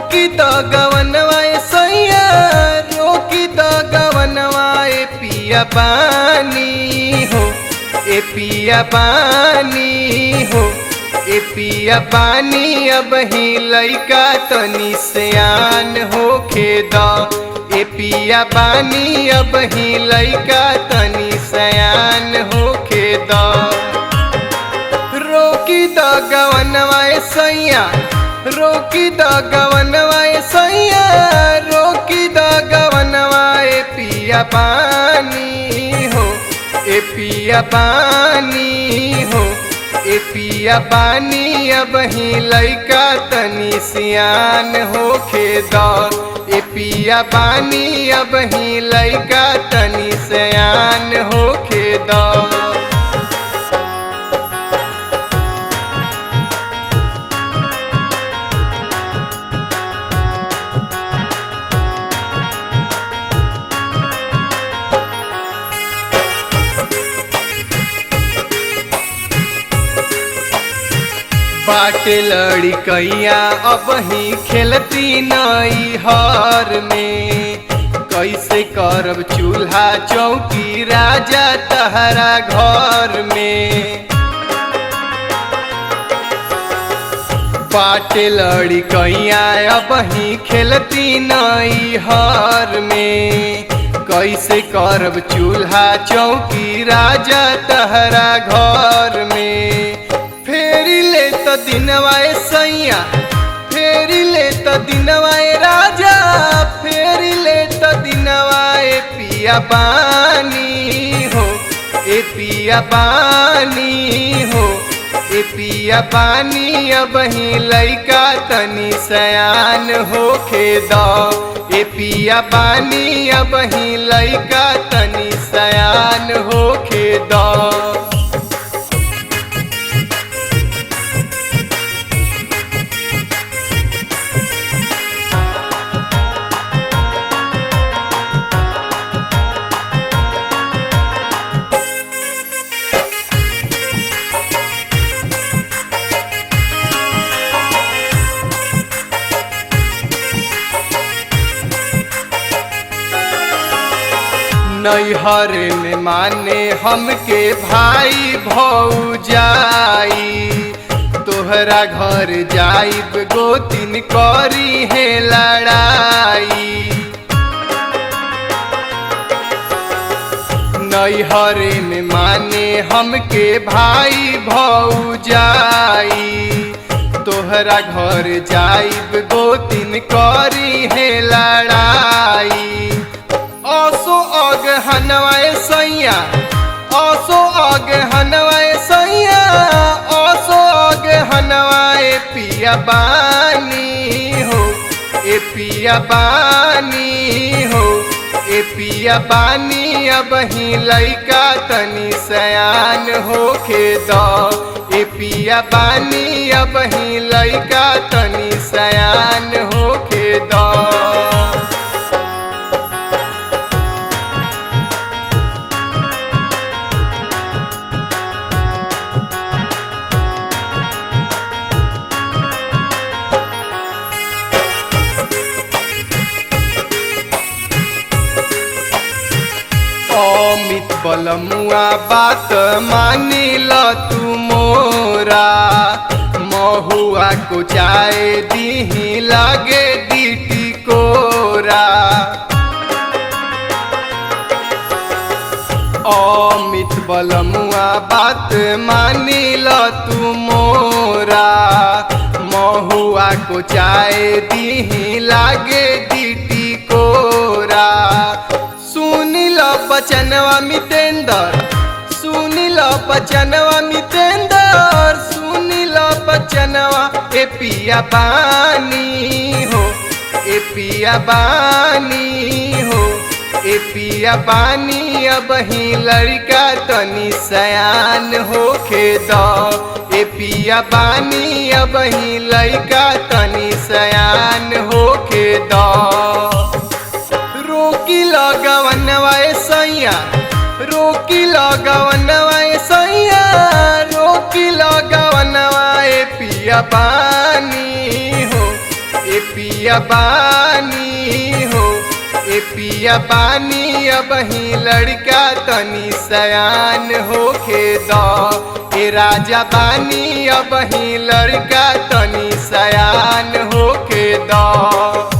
रोकी द गवनवा ए सैया, रोकी द गवनवा ए पिया पानी हो, ए पिया पानी हो, ए पिया पानी। अब ही लइका तनी सयान होखे द, ए पिया पानी। अब ही लइका तनी सयान होखे द। रोकी द गवनवा ए सैया, रोकी द गवनवा ए सैया, रोकी द गवनवा ए पिया पानी हो, ए पिया पानी हो, ए पिया पानी। अब ही लइका तनी सियान होखे द, ए पिया पानी। अब ही लइका तनी सियान होखे द। बाट लड़कैया अब ही खेलती नई हर में, कैसे करब चूल्हा चौकी राजा तहरा घर में। बाट लड़कैया अब ही खेलती नई हर में, कैसे करब चूल्हा चौकी राजा तहरा घर में। फेरी ले तो दिनवा ए सैया, फेरी ले तो दिनवा ए राजा, फेरी ले तो दिनवा ए पिया पानी हो, ए पिया पानी हो, ए पिया पानी। अब ही लइका तनी सयान होखे द, ए पिया पानी। अब ही लइका तनी सयान होखे द। नैहर में माने हमके भाई भौजाई, तोहरा घर जाइब गोतिन करी है लड़ाई। नैहर में माने हमके भाई भौजाई, तोहरा घर जाइब गोतिन करी है लड़ाई। असो अगहनवा ए सैया, असो अगहनवा ए सैया, असो अगहनवा ए पिया पानी हो, ए पिया पानी हो, ए पिया पानी। अब ही लइका तनी सयान होखे द, ए पिया पानी। अब ही लइका तनी सयान होखे द। अमित बलमुआ बात मानिल तू मोरा, महुआ को चाय दीही लागे दीटी कोरा। अमित बलमुआ बात मानिल तू मोरा, महुआ को चाय दीही लागे दीटी कोरा। सुनिल बचनवा मितेंदर, सुनिल बचनवा मितेंदर, सुनिल बचनवा ए पिया पानी हो, ए पिया पानी हो, ए पिया पानी। अब ही लड़का तनी सयान होखे द, ए पिया पानी। अब ही लड़का तनी सयान होखे द। रोकी लगवनवा ए सैया, रोकी लगवनवा ए सैया, रोकी लगवनवा ए पिया पानी हो, ए पिया पिया बानी हो, ए पिया बानी अबही लड़का तनी सयान होखे द। ए राजा बानी अबही लड़का तनी सयान होखे द।